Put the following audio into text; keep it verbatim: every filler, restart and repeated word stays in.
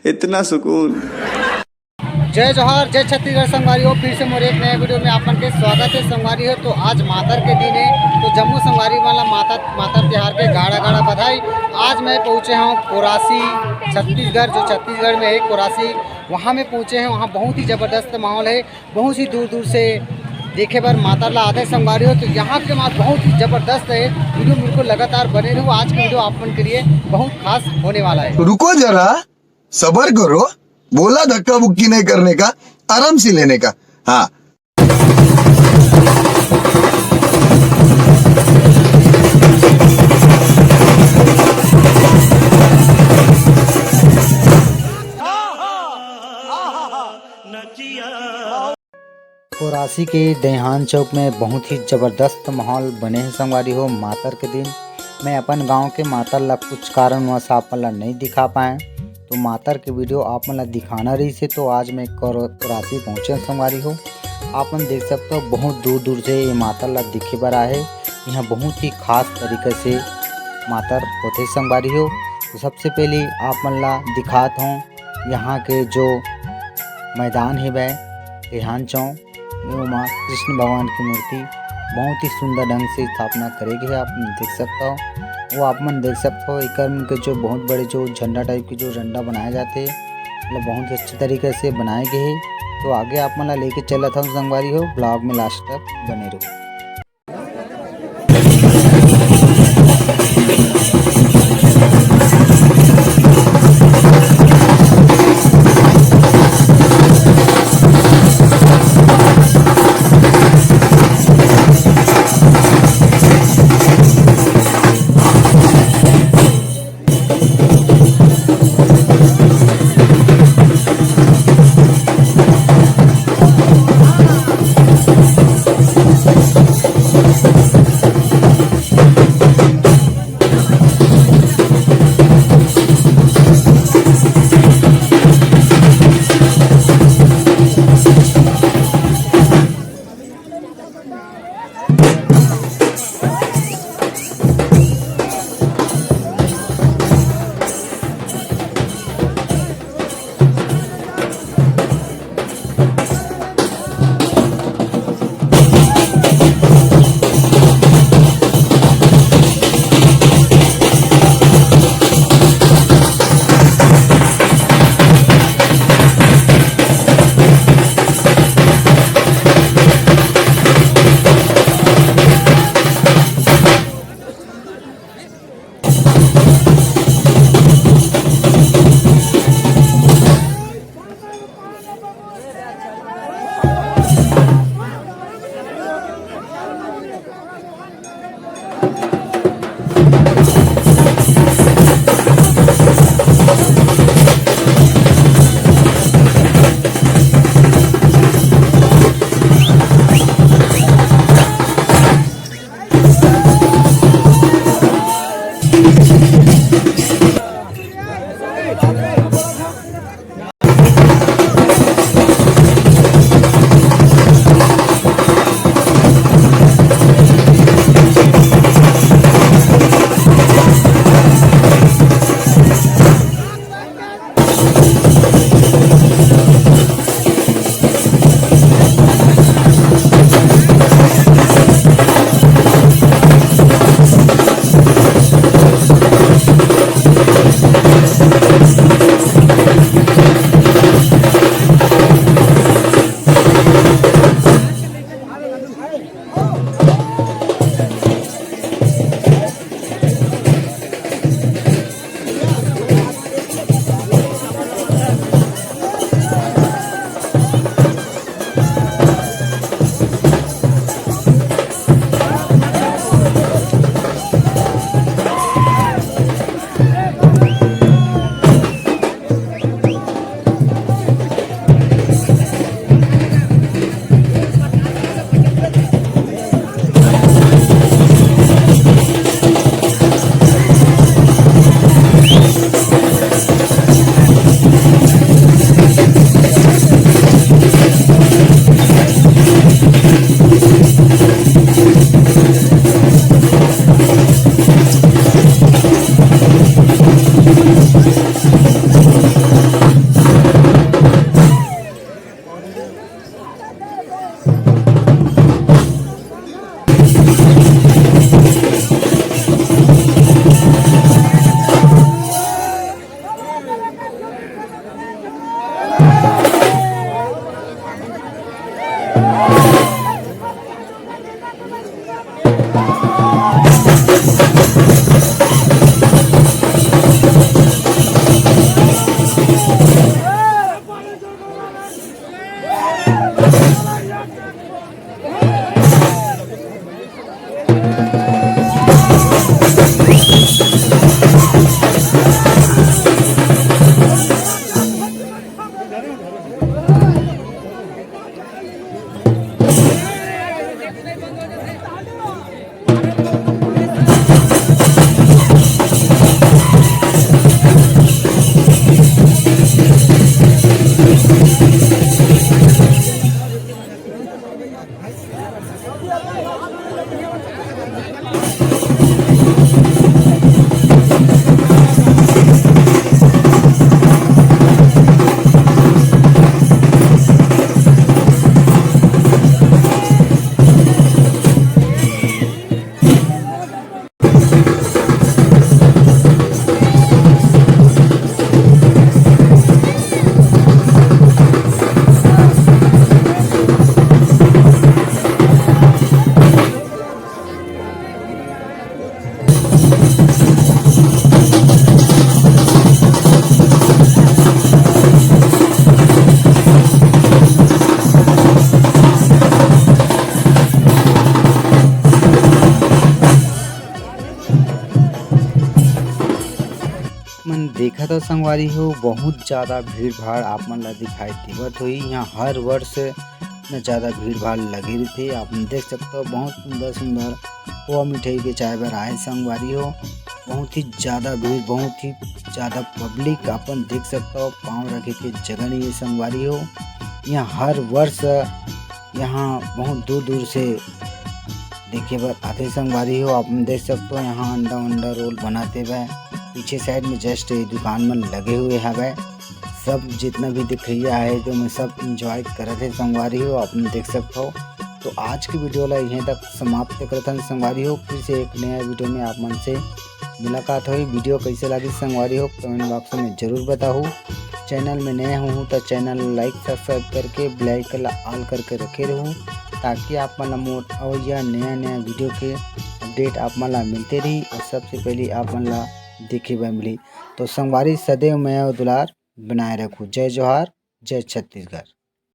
इतना सुकून। जय जोहार, जय छत्तीसगढ़ संगवारी हो। फिर से मोर एक नया वीडियो में आप मन के स्वागत है संगवारी हो। तो आज मातर के दिन है, तो जम्मो संगवारी मन ला मातर, मातर तिहार के गाड़ा गाड़ा बधाई। आज मैं पहुँचे हूँ कोरासी, छत्तीसगढ़, जो छत्तीसगढ़ में है कोरासी, वहाँ में पहुँचे हैं। वहाँ बहुत ही जबरदस्त माहौल है, बहुत ही दूर दूर से देखे बर मातर ला आते संगवारी हो। तो यहाँ के मात बहुत ही जबरदस्त है। वीडियो मेरे को लगातार बने रहो, आज की वीडियो आप मन के लिए बहुत खास होने वाला है। रुको जरा, सबर करो, बोला धक्का बुक्की नहीं करने का, आराम से लेने का। हाँ। कोरासी के देहान चौक में बहुत ही जबरदस्त माहौल बने हे संगवारी हो। मातर के दिन मैं अपन गांव के मातर ला कुछ कारणवश आप मन ला नहीं दिखा पाए, तो मातर के वीडियो आप मन ला दिखाना रहिस हे, तो आज मैं कोर-, कोरासी पहुँचे संगवारी हो। आप मन देख सकते हो बहुत दूर दूर से ये मातर ला दिखे बर आए हे। यहाँ बहुत ही खास तरीके से मातर होथे संगवारी हो। तो सबसे पहले आप मन ला दिखात हूँ यहाँ के जो मैदान हेवय, रेहान चौक, ओमा कृष्ण भगवान की मूर्ति बहुत ही सुंदर ढंग से स्थापना करे गे हे, आप मन देख सकता हो। वो आप मन देख सकता हो, एकर मन के जो बहुत बड़े जो झंडा टाइप के जो झंडा बनाया जाते, मतलब बहुत ही अच्छे तरीके से बनाए गए हे। तो आगे आप मन ला लेके चलत हूँ संगवारी हो, ब्लॉग में लास्ट तक बने रहो। मन देखत हो संगवारी हो, बहुत ज्यादा भीड़ भाड़ आप मन ला दिखाई देवत होही। यहाँ हर वर्ष इतना ज्यादा भीड़ भाड़ लगे रहिथे। आप मन देख सकत हो, बहुत सुंदर सुंदर खोवा मिठाई बेचाए बर आए संगवारी हो। बहुत ही ज्यादा भीड़, बहुत ही ज्यादा पब्लिक आप मन देख सकत हो, पाँव रखे के जगह नहीं है संगवारी हो। यहाँ हर वर्ष यहाँ बहुत दूर दूर से देखे बर आथे संगवारी हो। आप मन देख सकत हो, यहाँ अंडा उंडा रोल बनाते बा। पीछे साइड में जस्ट ये दुकान मन लगे हुए हवय। सब जितना भी दिखइया है, जो मैं सब एंजॉय करत हे संगवारी हो, आप मन देख सकत हो। तो आज की वीडियो ला यहीं तक समाप्त करत हन संगवारी हो। फिर से एक नया वीडियो में आप मन से मुलाकात होही। वीडियो कैसे लगी संगवारी हो, कमेंट बॉक्स में जरूर बताहू। चैनल में नए हो तो चैनल लाइक सब्सक्राइब करके बेल आइकन ला ऑल करके रखे रहू, ताकि आप मन ला मोर अवइया नया नया वीडियो के अपडेट आप मन ला मिलते रही और सबसे पहले आप मन ला देखे बर मिली। तो संगवारी सदैव मया और दुलार बनाए रखू। जय जोहार, जय छत्तीसगढ़।